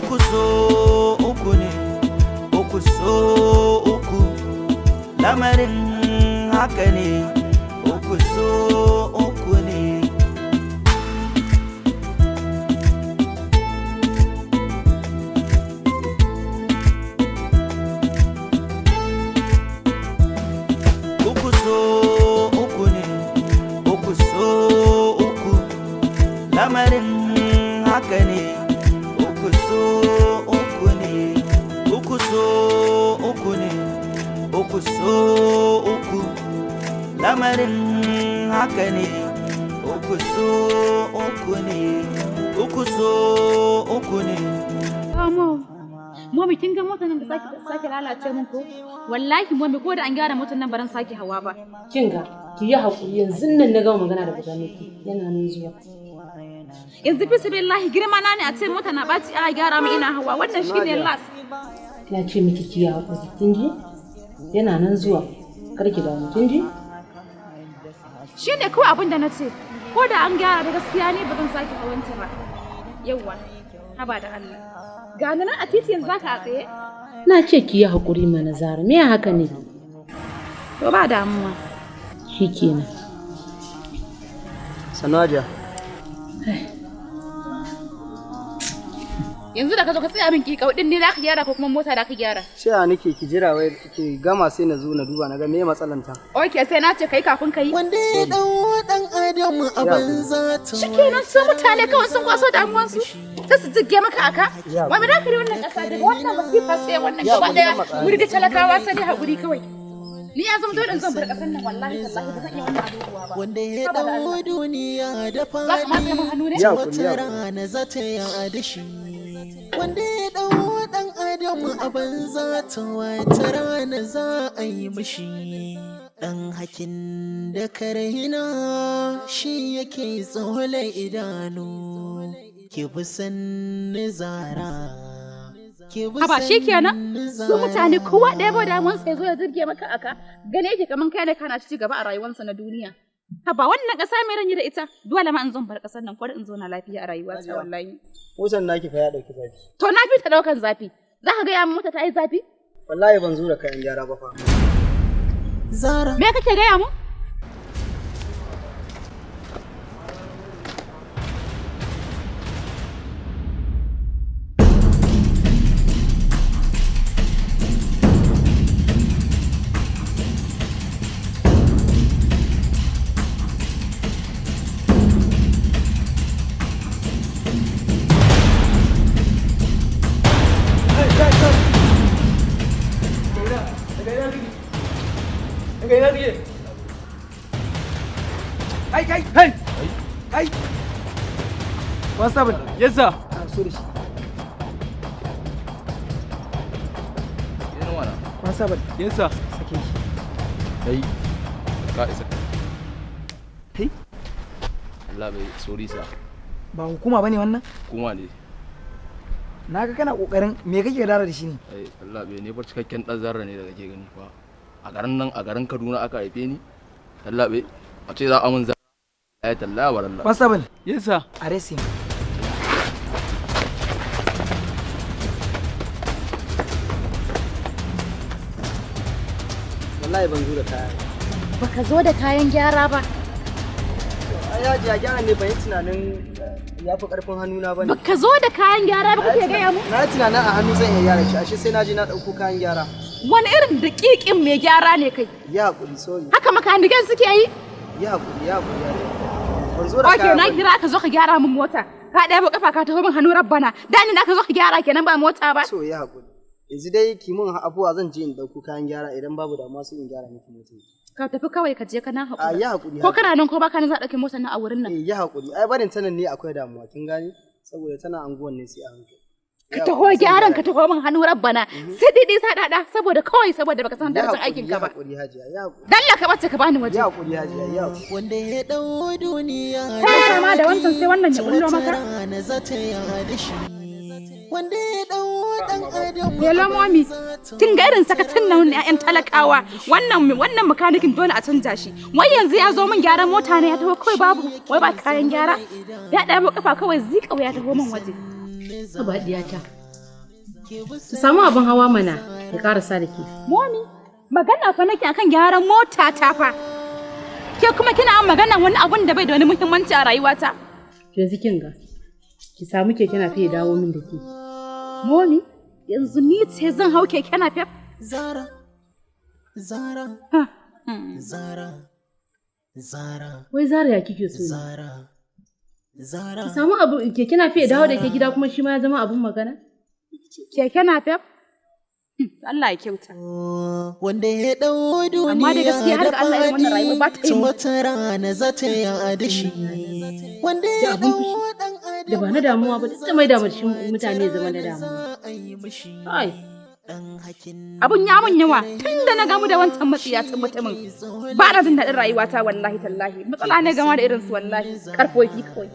Uku so uku ne, uku so uku. Lamarin haka ne, uku so uku ne. Uku so uku ne, uku so uku. Lamarin haka ne, uku so uku ne, uku so uku ne, uku so uku. Lamarin haka ne, uku so uku ne, uku so uku ne. Amo. Momi, kin ga motar nan da sake lalace mun ko? Wallahi momi, ko da an gyara motar nan baran sake hawa ba. Kin ga, ki yi haƙuri, yanzu nan na gama magana da bakaniki, yana nan zuwa. Yanzu fi sabilillahi girma na ne a ce mota na baci a gyara min ina hawa, wannan shine last. Ina ce miki ki yi haƙuri, kin ji? Yana nan zuwa. Kar ki damu, kin ji? Shine kawai abin da na ce. Ko da an gyara da gaskiya ne ba zan sake hawanta ba. Yawwa. Haba da Allah. Ga ni nan a titi yanzu zaka a tsaye. Na ce ki yi haƙuri mana Zara, me haka ne? To ba damuwa. Shikenan. Sanaja. Yanzu da ka zo ka tsaya min kikau din ne zaka gyara ko kuma mota da ka gyara? Cewa nake ki jira wai ki gama sai na zo na duba na ga me matsalanta. Okay, sai na ce kai kafin ka yi. Wanda ya dau dan adam a banza ta. Shikenan su mutane kawai sun kwaso damuwansu. Sai su jigge maka aka. Wai da kare wannan kasa daga wannan masifa sai wannan gaba daya. Wuri da talakawa sai dai hakuri kawai. Ni ya zama dole in zan bar kasar nan, wallahi tallahi ba zan iya wannan abubuwa ba. Wanda ya dau duniya da Za ka matse min hannu ne? Ya fadi, hakuri, wata ya rana za ta yi adashi. Wanda ya dau dan adam a banza ta, wata rana za a yi mishi. Dan hakin da karaina shi yake tsole idanu. Ki bi sanni Zara. Ki bi Haba shikenan sanni su mutane kowa ɗaya ba Zara. damuwansa ya zo ya jirge maka aka gane yake kaman kai ne kana ci gaba a rayuwarsa na duniya. Haba wannan ƙasa mai ranyi da ita, dole ma in zo in bar ƙasar nan kwar in zo na lafiya a rayuwata wallahi. Motar naki fa ya dauki zafi. To na fi ta ɗaukan zafi. Za ka gaya min mota ta yi zafi? Wallahi ban zo da kayan gyara ba fa. Zara. Me kake gaya mu? Kai kai kai kai. Constable. Yes sir. Ah, so da shi. Constable. Yes sir. Sake shi. Kai ka isa. Kai? Allah bai, sorry sir. Ba hukuma bane wannan? Kuma ne. Na ga kana kokarin me kake gadara da shi ne? Ai Allah bai, ne fa cikakken dan zarra ne da kake gani fa. A garin nan, a garin Kaduna aka haife ni. Allah bai, a ce za a mun zarra. Ya talla wa Allah. Constable. Yes sir. Arrest him. Wallahi ban zo da kaya ba. Baka zo da kayan gyara ba. Ai hajiya, gyara ne ban yi tunanin ya fi karfin hannuna ba ne. Baka zo da kayan gyara ba kake gaya mu? Na yi tunanin a hannu zan iya gyara shi, ashe sai na je na ɗauko kayan gyara. Wani irin daƙiƙin mai gyara ne kai? Ya haƙuri, sorry. Haka makanikan suke yi? Ya haƙuri, ya haƙuri hajiya. Ban zo da Ok, kaya na ba ne. kira ka zo ka gyara min mota. Ka ɗaya kafa ka taho min hannu rabbana. Da ni na ka zo ka gyara kenan ba mota ba. So ya haƙuri. Yanzu dai ki mun afuwa, zan je in ɗauko kayan gyara, idan babu damuwa sai in gyara miki motar. Ka tafi kawai, ka je ka na A haƙura. ya haƙuri. Ko kana nan ko baka nan za a ɗauke motar nan a wurin nan. Eh, ya haƙuri. Ai barin ta nan ne akwai damuwa, kin gane? Saboda tana anguwan ne sai a hankali. Ka taho gyaran ka taho min hannu rabbana. Sai dai sa ɗaɗa saboda kawai saboda baka san Ya darajar haƙuri, aikin ka ya ba. haƙuri hajiya, ya haƙuri. Dalla ka bace ka bani waje. Ya haƙuri hajiya, ya haƙuri. Wanda ya dau duniya Kai kama da wancan sai wannan ya bullo wata maka. rana za ta yi adashi. Wanda ya dau dan adam Hello mommy. Kin ga irin sakacin nan ƴaƴan talakawa. Wannan makanikin dole a canja shi. Wai yanzu ya zo min gyaran mota ne ya taho kawai babu wai ba kayan gyara. Ya ɗaya kafa kawai zika ya taho min waje. Haba diyata. Ki samu abin hawa mana ya karasa da ke. Momi, magana fa nake akan gyaran mota ta fa. Ke kuma kina magana wani abun da bai da wani muhimmanci a rayuwata. Yanzu kin ga ki samu keke na ya dawo min da ke. Momi, yanzu ni ce zan hau keke napep. Zara, Zara, Zara, Zara. Wai Zara ya kike so ne? Zara, Zara. Ki samu abu keke napep ya dawo da ke gida kuma shi ma ya zama abun magana? Keke napep? Allah ya kyauta. Wanda ya ɗau duniya Amma da gaskiya har ga Allah irin wannan rayuwa ba ta yi to mu. wata rana za ta yi adashi. Wanda ya Da abun ɗau fushi. ɗan Da ba na damuwa ba, duk da mai damar shi mutane ya zama na damuwa. Ai. Abun ya mun yawa tun da na gamu da wancan matsiyacin mutumin. Ba na jin daɗin rayuwata wallahi tallahi. Matsala ne gama da irin su wallahi. Karfofi kawai.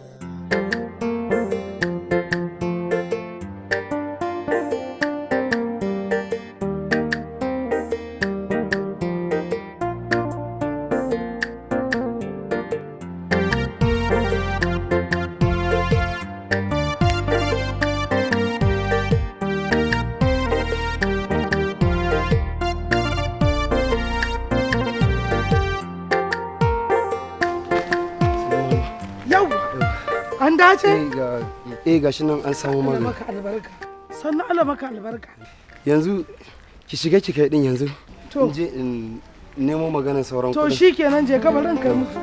Yau, an dace? Eh gashi nan an samu Allah magani. maka albarka. Sannan Allah maka albarka. Yanzu ki shiga ki kai din yanzu. To. In je in nemo maganar sauran To kuɗin. shi kenan je ka bari in kai musu.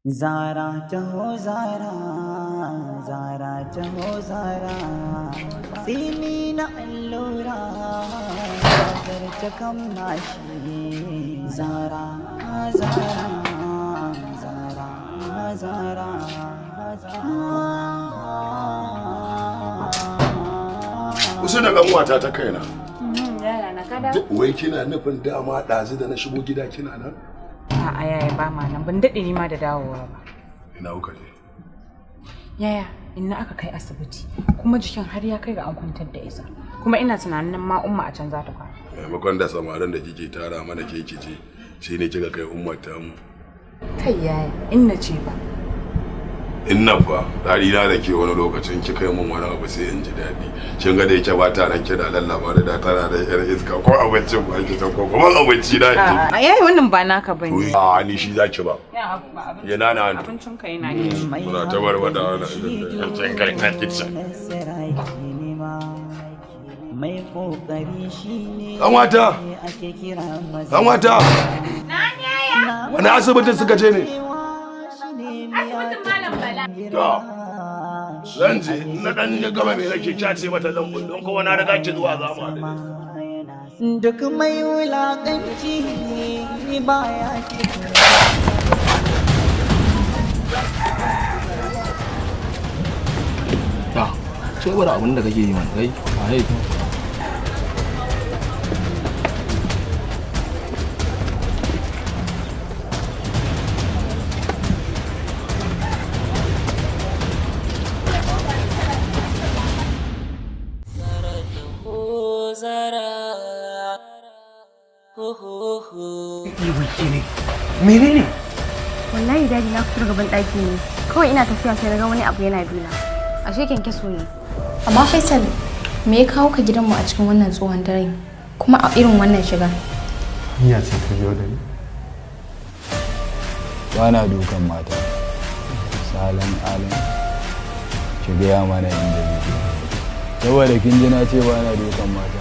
Zara taho Zara, Zara taho Zara, tsini na allura, zarta kan mashi. Zara, Zara, Zara, Zara. Kusa da ƙanwata ta kaina. Yaya na kada? Wai kina nufin dama ɗazu da na shigo gida kina nan? A'a yaya ba ma nan ban daɗe ni ma da dawowa ba. Ina kuka je? Yaya inna aka kai asibiti kuma jikin har ya kai ga an kwantar da isa. Kuma ina tunanin nan ma umma a can za ta kwana. Maimakon da samarin da kike tara mana ke kije shi ne kika kai ummar tamu. Kai yaya inna ce ba. Inna fa daɗi na da ke wani lokacin kika yi mun wani abu sai in ji daɗi. Kin ga da yake ba ta nan kina lallaba da da tana da yar iska ko abincin ba ki san ko kuma abinci na A yayi wannan ba naka bane. A ni shi zaki ba. Yana na hantu. Abincin ka yana kitchen. Muna ta barbada wani abincin kai na kitchen. Mai kokari shine Kanwata! ake kira maza. Kanwata! Wani asibitin suka je ne? Asibitin Malam Bala. To, zan je na dan gama me nake kyace mata zan don kowa na riga ki zuwa za mu haɗu. Duk mai wulaƙanci ne baya cikin. Ta, ce gwada abin da kake yi man kai, a hai. Menene? Wallahi daddy, na fito daga ban ɗaki ne. Kawai ina tafiya sai na ga wani abu yana bina. Ashe kyankyaso ne. Amma Faisal, me ya kawo ka gidanmu a cikin wannan tsohon daren kuma a irin wannan shiga? Hanya ce ta biyo da ni. Ba na dukan mata. Salon alin, ki gaya mana inda muke. Saboda kin ji na ce ba na dukan mata.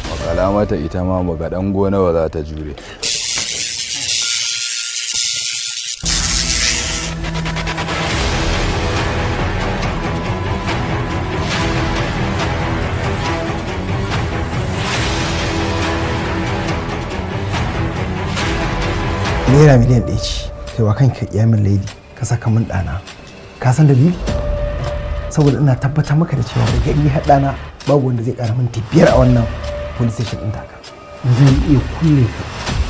Makala mata ita ma mu ga ɗan gona ba za ta jure. Naira miliyan 1 ce kai wa kanka kiyamin lady ka saka min ɗana. Ka san dalili? Saboda ina tabbatar maka da cewa daga ni har ɗana babu wanda zai ƙara minti 5 a wannan police station ɗin taka. Zan iya kulle ka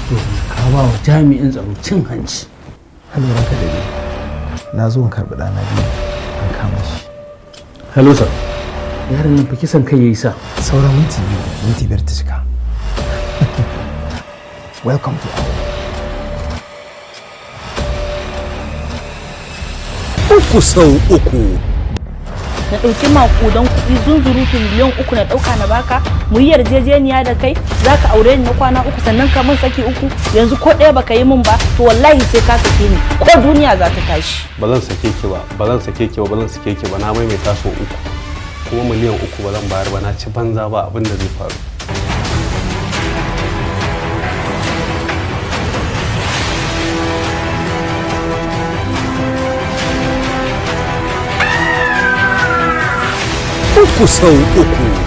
domin ka ba wa jami'in tsaro cin hanci. Hello, ranka da na zo in karɓi ɗana biyu, an kama shi. Hello sir, yaron nan fa kisan kai yayi sa. Sauran minti 2, minti 5 ta cika. Welcome to our Uku sau uku. Na ɗauki maƙudan kuɗi zunzurutun miliyan 3 na ɗauka na baka, mu yi yarjejeniya da kai, za ka aure ni na kwana 3, sannan ka min saki 3. Yanzu ko ɗaya baka yi min ba, to wallahi sai ka sake ni ko duniya za ta tashi. Ba zan sake ki ba, ba zan sake ki ba, ba zan sake ki ba, na maimaita sau uku. Kuma miliyan 3 ba zan bayar ba, na ci banza, ba abin da zai faru. Uku sau uku.